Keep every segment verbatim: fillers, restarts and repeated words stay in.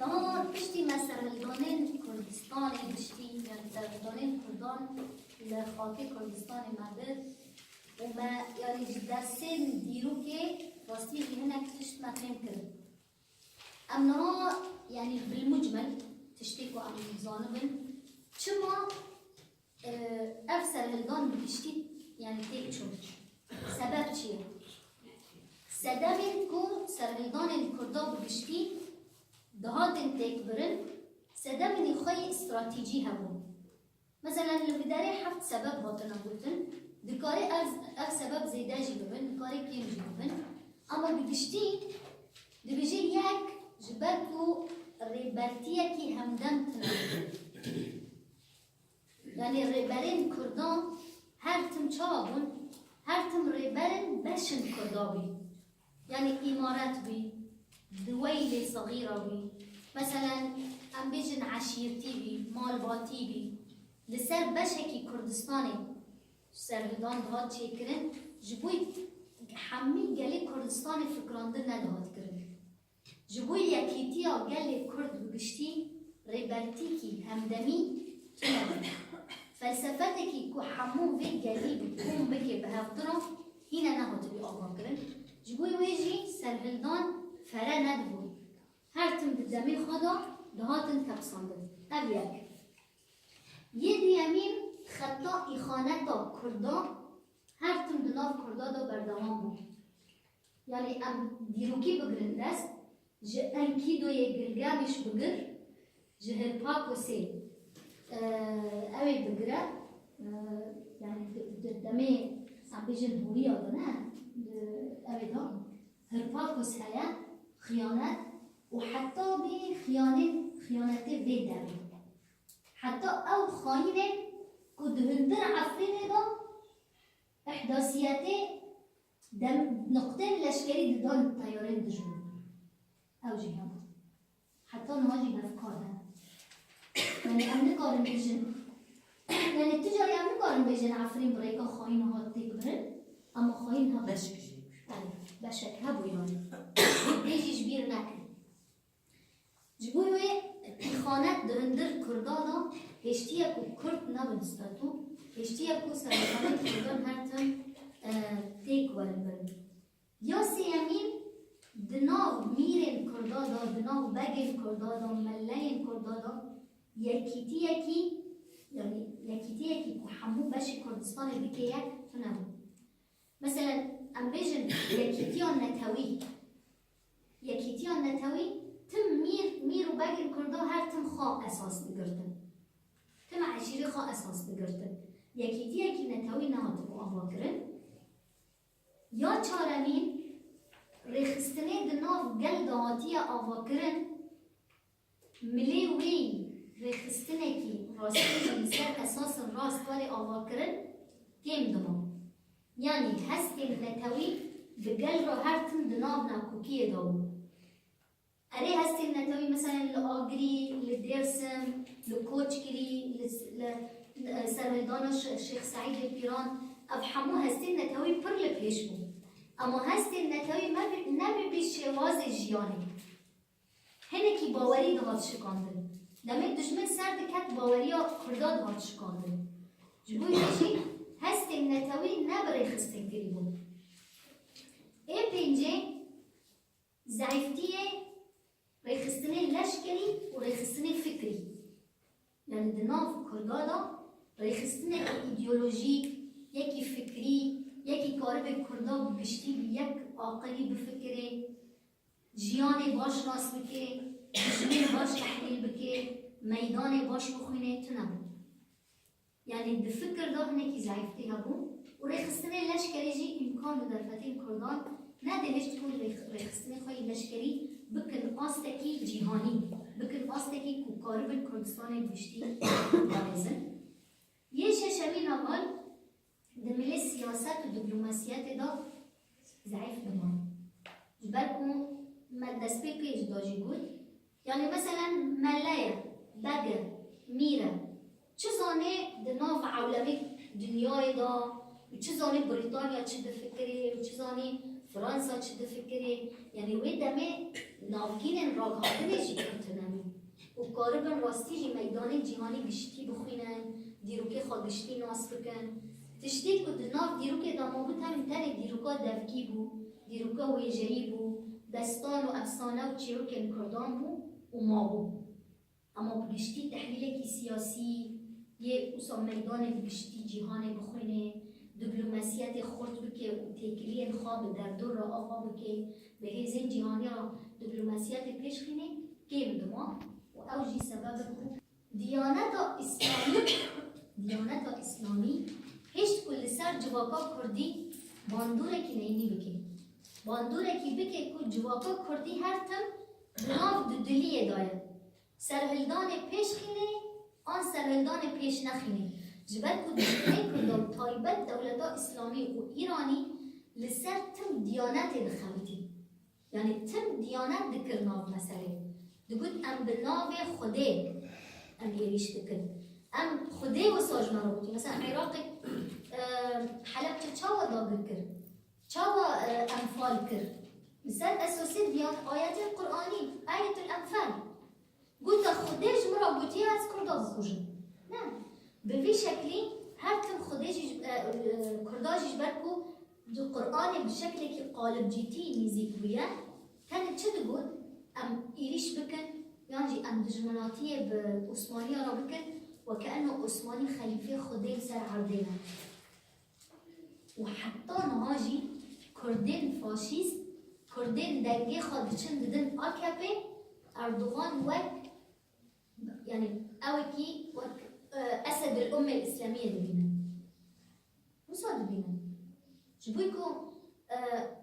Niha piştî me serhildanên Kurdistanê giştî, yanî serhildanên Kurdan li xakê Kurdistanê me bir û me, yanî ji dersên dîrokê rastî jî hinek tişt me fêm kirin. Em niha, yanî bilmucmel tiştê ku em zanibin, çima Ev serhildan bi giştî, yanî têk çûn. Sebeb çi ye? Sedemên ku serhildanên Kurda bi giştî dihatin têkbirin, sedemên xwe yê stratejî hebûn. Meselen, li vî derê heft sebeb hatine gotin, dikarê ev, ev sebeb zêde jî bibin, dikarê kêm jî bibin. Ama bi giştî dibêje yek, ji ber ku rêbertiyekî hemdem tune. Yanî rêberên Kurdan her tim çawa bûn? Her tim rêberên beşên Kurda bî. Yanî îmaret bî, diweylê sexîra bî. Meselen, em bêjin eşîrtî bî, malbatî bî. Li ser beşekî Kurdistanê serhildan dihat çêkirin, ji bo hemî gelê Kurdistanê fikirandin nedihat kirin. Ji bo yekîtiya gelê Kurd bi giştî, rêbertîkî hemdemî tune bû. Felsefetekî ku hemû vê gelî bi kom bike bi hevdira, hîne nehatibû avakirin. Ji bo wê jî serhildan fere nedibû. Her tim di demê xwe de dihatin tepisandin. Ev yek. Yê duyemîn, xeta îxaneta Kurda her tim di nav Kurda de berdewam bû. Yanî em dîrokî bigirin dest, ji Enkidoyê Gilgameş bigir, ji Hirpakosê, e, ew ê bigire, e, yanî di, di demê, em bêjin hûriya de ne, di, ew ê de Hirpakos heye, xiyanet û heta bî xiyanê, xiyanetê vê demê. Heta ew xayînên ku di hundir Efrînê de îhdasiyetê dem, nuqtên leşkerî didan teyarên dijmin. Ew jî hebû. Heta niha jî hevkar ne. Yanî em nikarin bêjin. Yanî tu carî em nikarin bêjin Efrîn bi rêka xayîn hat têk birin. Ama xayîn hebû. Beşek jî. Belê, beşek hebû yanî. Vê jî ji bîr nekin. Ji bo wê îxanet di hundir Kurda de hêştiye ku Kurd nebin statû, hêştiye ku serhildanên Kurdan her tim, e, têk werin birin. Ya sêyemîn, di nav mîrên Kurda de, di nav begên Kurda de, meleyên Kurda de yekîtiyekî, yanî yekîtiyekî ku hemû beşê Kurdistanê bike yek, tune bû. Meselen, em bêjin yekîtiya netewî. Yekîtiya netewî tim mîr, mîr û begên Kurda her tim xwe esas digirtin. Tim eşîrê xwe esas digirtin. Yekîtiyekî netewî nehatibû avakirin. Ya çaremîn, rêxistinê di nav gel de hatiye avakirin, milê wê rêxistinekî rastî jî li ser esasên rast were avakirin, kêm dima. Yanî hestên netewî bi gel re her tim di nav nakokiyê de bû. Erê, hestên netewî, meselen li Agirî, li Dêrsim, li Koçgirî, li, li, e, serhildana Şe-, Şêx Seîdê Pîran, ev hemû hestên netewî pir li pêş bûn. Ema hestên netewî me bi, ne bi, bi şêwazê jiyanê. Hinekî bawerî dihat şikandin. Demê dijmin ser diket, baweriya Kurda dihat şikandin. Ji bo wê jî hestên netewî ne bi rêxistin kirî bûn. Ê pêncê, zeîftiyê rêxistinê leşkerî û rêxistinê fikrî. Yanî di nav Kurda de rêxistinekî îdeolojîk, yekî fikrî, yekî karibe Kurda bi giştî bi yek aqilî bifikire, jiyanê baş nas bike, dijmin baş tehlîl bike, meydanê baş bixwîne, tune bû. Yanî di fikir de hinekî zeîftî hebû û rêxistinê leşkerî jî îmkan bi derfetên Kurdan nedihişt ku rêx-, rêxistinê xwe yê leşkerî bikin astekî cîhanî, bikin astekî ku karibin Kurdistanê bi giştî parêzin. Yê şeşemîn heval di milê siyaset û diplomasiyetê de zeîf diman. Ji ber ku me destpêkê jî da jî got, yanî meselen mele ye, beg e, mîr e. Çi zanê di nav ewlemê dinyayê de û çi zanê Brîtanya çi difikirê û çi zanê Fransa çi difikirê. Yanî wê demê Navkînên raghatinê jî kurdî nebû û karibin rastî jî meydanê cîhanî giştî bixwînin, dîrokê xwe giştî nas bikin. Tiştê ku di nav dîrokê de mabû, tenê, tenê dîroka devkî bû, dîroka wêjeyî bû, destan û efsane û çîrokên kurdan bû û mabû. Ema bi giştî tehlîlekî siyasî yê wisa meydanê bi giştî cîhanê bixwîne, diplomasiyetê xurt bike û têkiliyên xwe bi derdor re ava bike, bi hêzên cîhanî re diplomasiyetê pêş xîne, kêm dima û ew jî sebeb e ku diyaneta îslamî, diyaneta îslamî hişt ku li ser civaka kurdî bandûrekî neynî bike. Bandûrekî bike ku civaka kurdî her tim di nav dudiliyê de ye. Serhildanê pêş xîne an serhildanê pêş nexîne. Ji ber ku dijminê kurda, taybet dewleta îslamî û îranî, li ser tim diyanetê dixebitî. Yanî tim diyanet dikir nav meselê. Digot, em bi navê Xwedê em êrîş dikin. Em Xwedê wisa ji me re gotî. Mesela Iraqê, e, Helebçe çawa dagir kir? Çawa, e, enfal kir? Li ser esasê diyan ayetên Qur'anî, Ayetul Enfal. Gote, Xwedê ji min re gotiye ez Kurda bikujim. Ne. Bi vî şeklî her tim Xwedê jî, e, e, Kurda jî ji ber ku di Qur'anê bi şeklekî qalibcîtî nêzîk bûye, tenê çi digot? Em êrîş bikin, yan jî em dijminatiyê bi Osmaniya re bikin, weke eno Osmanî xelîfê Xwedê li ser erdê ne. Û heta niha jî Kurdên faşîst, Kurdên dengê xwe diçin didin A K P, Erdogan wek, yanî ewekî wek, e, Esedil Ummê Îslamiyê dibînin. Wisa dibînin. Ji bo ku, e,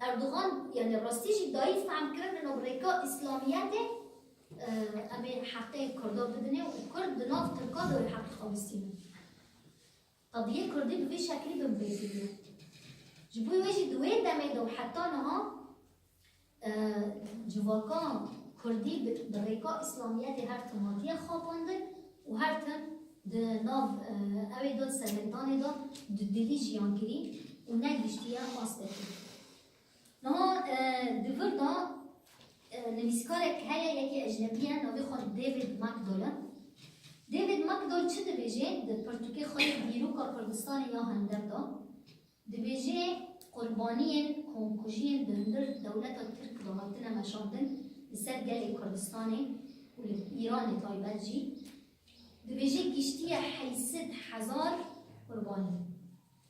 Erdogan, yanî rastî jî dayî fehm kiribin û bi rêka Îslamiyetê, e, em ê heqê Kurda bidinê û Kurd di nav Tirka de wê heqê xwe bistînin. Qediyê Kurdî bi vî şeklî binpêkî bû. Ji bo wê jî di wê demê de û heta niha, e, civaka Kurdî bi, bi rêka Îslamiyetê her tim hatiye xapandin û her tim di nav, e, ewê de serhildanê de dudilî jiyan kirî û negihiştiye astekî. Niha, e, di vir de, e, nivîskarek heye, yekî ecnebî ye, navê xwe David McDowell e. David McDowell çi dibêje di pirtûkê xwe yê Dîroka Kurdistanê ya Hindek de? Dibêje qurbaniyên komkujiyên di hundir dewleta Tirk de hatine meşandin li ser gelê Kurdistanê û li Îranê taybet jî. Dibêje gihiştiye heyşt sed hezar qurbanî.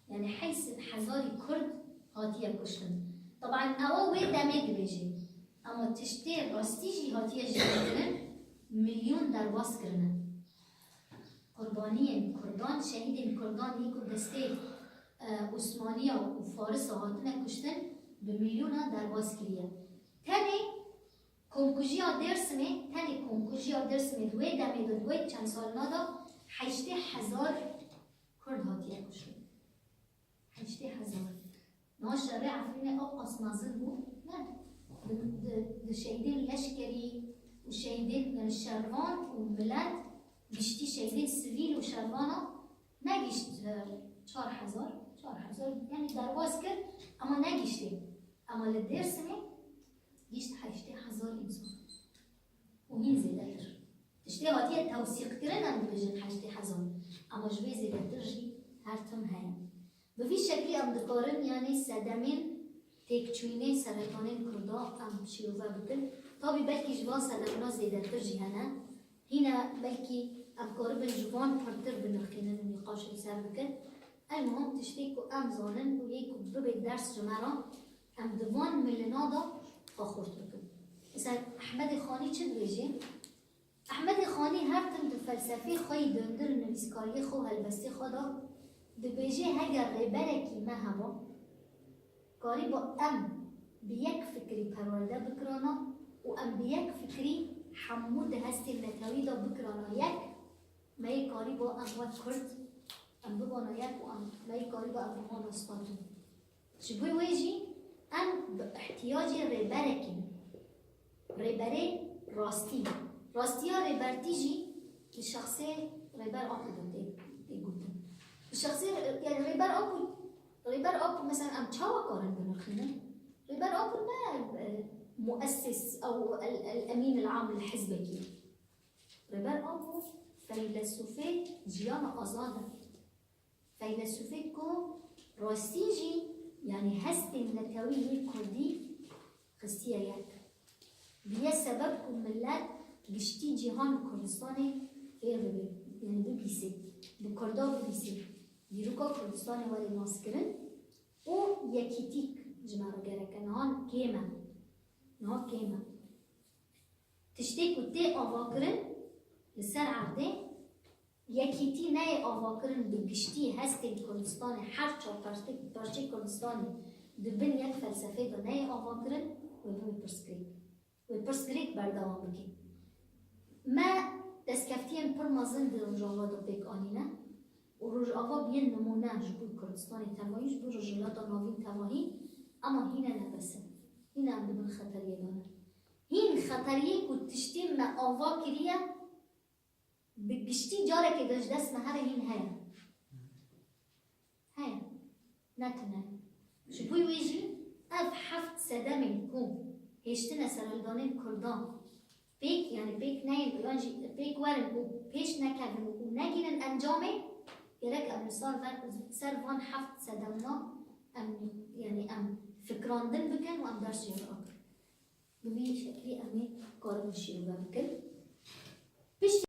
Yanî heyşt sed hezarî Kurd hatiye kuştin. Teban ewa wê demê dibêje. Ema tiştê rastî jî hatiye jêkirin, milyon derbas kirine. Qurbaniyên Kurdan, şehîdên Kurdan yê ku destê, e, Osmaniya û Farisa hatine kuştin, bi milyona derbas kiriye. Tenê komkujiya Dêrsimê, tenê komkujiya Dêrsimê di wê demê de, di wê çend salina de heştê hezar Kurd hatiye kuştin. Heştê hezar. Niha şerê Efrînê ew qas mezin bû? Ne. Di, di, di şehîdên leşkerî û şehîdên, yanî şervan û milet, giştî şehîdên sivîl û şervana negihişt, e, çar hezar, çar hezar, yanî derbas kir, ema negihiştê. Ema li Dêrsimê gihişt heştê hezar însan. Û hîn zêdetir. Tiştê hatiye tewsîqkirin, em dibêjin heştê hezar. Ema ji wê zêdetir jî her tim heye. Bi vî şeklî em dikarin, yanî sedemên têkçûyînê serhetanên Kurda em şîrove bikin. Tabî belkî ji van sedemina zêdetir jî hene. Hîne belkî em karibin ji van pirtir binirxînin û nîqaş li ser bikin. El muhim tiştê ku em zanin û yê ku bibe ders ji me re, em di van milina de xwe xurt bikin. Mesela Ehmedê Xanî çi dibêje? Ehmedê Xanî her tim di felsefê xwe yî di hundir nivîskariyê xwe û helbestê xwe de dibêje, heger rêberekî me heba, karîba em bi yek fikrî perwerde bikirana û em bi yek fikrî hemû di hestên netewî de bikirana yek, me yê karîba em wek Kurd, em bibana yek û em, me yê karîba em bi wan re sipatin. Ji bo wê jî em bi ihtiyacê rêberekî ne. Rêberê rastî. Rastiya rêbertî jî bi şexsê Rêber Apo de tê, tê gotin. Bi şexsê, yanî Rêber Apo, Rêber Apo mesela em çawa karin binirxînin? Rêber Apo ne, e, muessis ew el, el emîn el am li hizbekî. Rêber Apo feylesûfê jiyana azad e. Feylesûfê ku rastî jî, yanî hestên netewî yê kurdî xistiye yek. Biye sebeb ku millet giştî cîhan û Kurdistanê fêr bibe, yanî bibîsê, bi kurda bibîsê. Dîroka Kurdistanê were naskirin û yekîtîk ji me re gerek e. Niha kêm e. Niha kêm e. Tiştê ku tê avakirin li ser erdê, yekîtî neyê avakirin bi giştî hestên Kurdistanê, her çar parçe-, parçeyê Kurdistanê di bin yek felsefê de neyê avakirin, wê bibe pirsgirêk. Wê pirsgirêk berdewam bike. Me destkeftiyên pir mezin di Rojava de pêk anîne û Rojava bûye nimûne ji bo Kurdistanê tevahî, ji bo Rojhilata Navîn tevahî, ema hîne ne bes e. Hîne em di bin xeteriyê de ne. Hîn xeteriyê ku tiştê me ava kiriye, bi giştî carekê de ji dest me here hîn heye. Heye. Ne tune. Ji bo wê jî ev heft sedemên ku hêştine serhildanên Kurdan pêk, yanî pêk neyên, yan jî pêk werin û pêş nekevin û negînin encamê, gerek em li ser ve-, ser van heft sedemna em, yanî em fikrandin bikin û em ders jê re bikin. Bi vî şeklî em ê karin şîrove bikin. Piştî